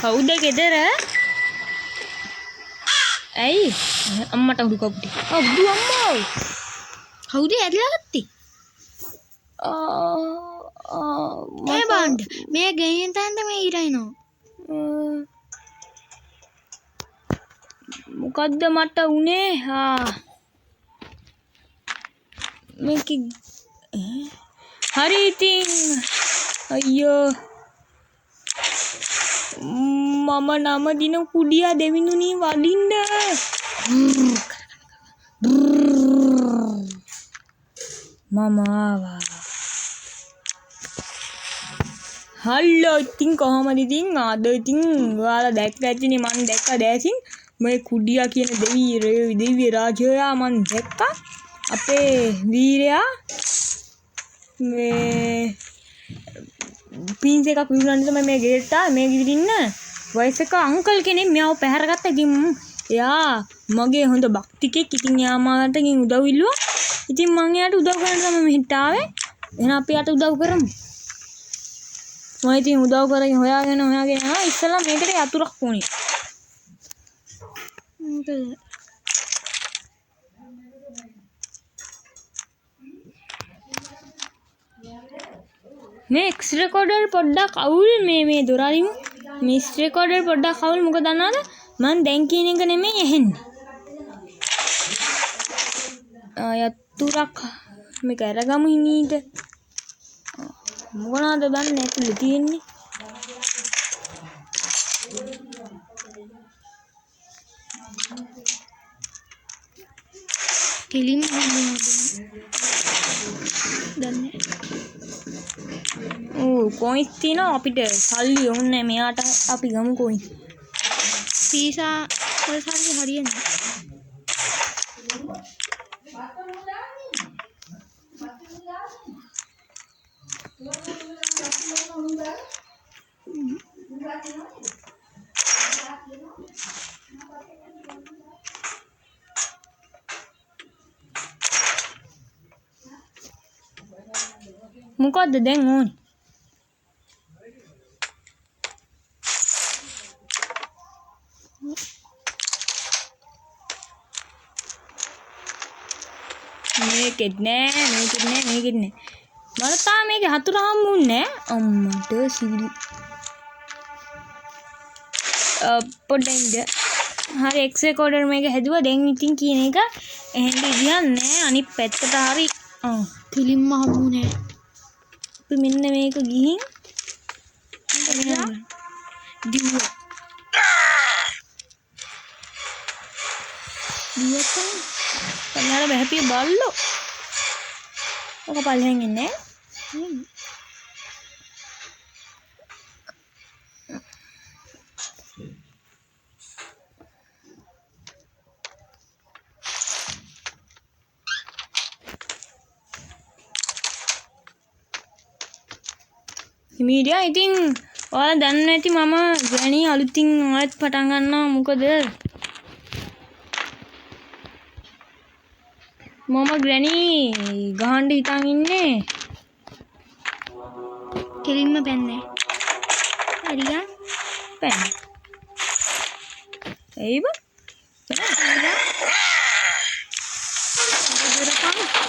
කවුද ගෙදර? ඇයි අම්මට උඩු කපුටි. ආ බුදු අම්මෝ. කවුද ඇදලා ගත්තේ? ආ ආ. මේ බලන්න. මේ ගෙනියන තැනට මේ ඉර එනවා. මොකද්ද මට උනේ? ආ මේක හරි ඉතින් අයියෝ මම නම දින කුඩියා දෙවිඳුනි වඩින්න. මම ආවා. හල්ලෝ ඉතින් කොහමද ඉතින් අද ඉතින් ඔයාලා දැක්ක ඇතිනේ මං දැක්ක දෑසින් මේ කුඩියා කියන දෙවි රාජයා මං දැක්කා. අපේ වීරයා මේ පින්ස් එකක් විකුණන්න තමයි මේ ගෙදරට ආවේ. මේ ගෙදර ඉන්න වයසක අංකල් කෙනෙක් මෙයාව පැහැරගත්තා. ඉතින් එයා මගේ හොඳ භක්තිකෙක්. ඉතින් එයා මාට ඉතින් උදව් ඉල්ලුවා. ඉතින් මං එයාට උදව් කරන්න තමයි මෙහෙට ආවේ. එහෙනම් අපි එයාට උදව් කරමු. මම ඉතින් උදව් කරගෙන හොයාගෙන හොයාගෙන යනවා. ඉස්සෙල්ලා මේකට යතුරක් ඕනේ. මොකද? මේ එක්ස් රෙකෝඩර් පොඩ්ඩක් අවුල්. මේ මේ දොර අරිමු. මේ එක්ස් රෙකෝඩර් පොඩ්ඩක් අවුල්. මොකද දන්නවද? මං දැන් කියන එක නෙමෙයි ඇහෙන්නේ. යතුරක් මේක අරගමු හිමීට. මොකනද දන්නේ ඇතුලේ තියෙන්නේ. කෙලින්ම හම්බුනොත් දන්නේ. ඔව් කොයින්ස් තියෙනවා අපිට සල්ලි ඕනේ නැහැ. මෙයාට අපි ගමු කොයින්ස්. පීසා වල සල්ලි හරියන්නේ. මොකද්ද දැන් ඕනේ? මේකෙත් නෑ මේකෙත් නෑ මේකෙත් නෑ. මට තාම මේකේ හතුර හම්බුන්නේ නෑ. අම්මට සිරි. පොඩ්ඩක් ඉන්න. හරි එක්ස් රෙකෝඩර් මේක හැදුවා. දැන් ඉතින් කියන එක එහෙන් විදිහක් නෑ. අනිත් පැත්තට හරි. ආ කෙලින්ම හම්බුනේ. අපි මෙන්න මේක ගිහින් දිව්වා. දිව්වා තමයි. පල්ලෙහාට බහැපිය බල්ලෝ. ඔක පල්ලෙහෙන් එන්නේ. මීඩියා ඉතින් ඔයාලා දන්නේ නැති මම ග්‍රැනි අලුතින් ආයෙත් පටන් ගන්නවා. මොකද මම ග්‍රැනි ගහන්න හිතන් ඉන්නේ. කෙලින්ම පැන්නේ. හරියා පැන්න. ඇයි බං?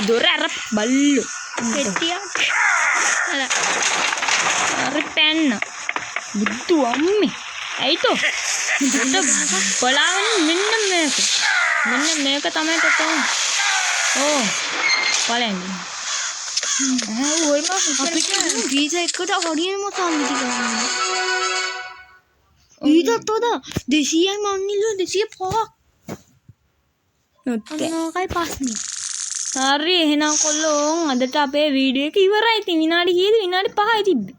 දොර අර බල්ලෝ. පෙට්ටියක්. අර අර පැන්න. බුදු අම්මේ. ඇයි තෝ? බලාගෙන මෙන්න මේක. මෙන්න මේක තමයි තෝ. ඕ බලන්න. ඈ ඔය මම අපිට පීසා එකට හරියම සල්ලි ටික ගන්න. ඊටත් වඩා 200යි මං ඉල්ලුවා 205ක්. නොත්තේ. අන්න ඕකයි ප්‍රශ්නේ. හරි එහෙනම් කොල්ලෝ අදට අපේ වීඩියෝ එක ඉවරයි. ඉතින් විනාඩි කීයද? විනාඩි 5යි තිබ්බේ.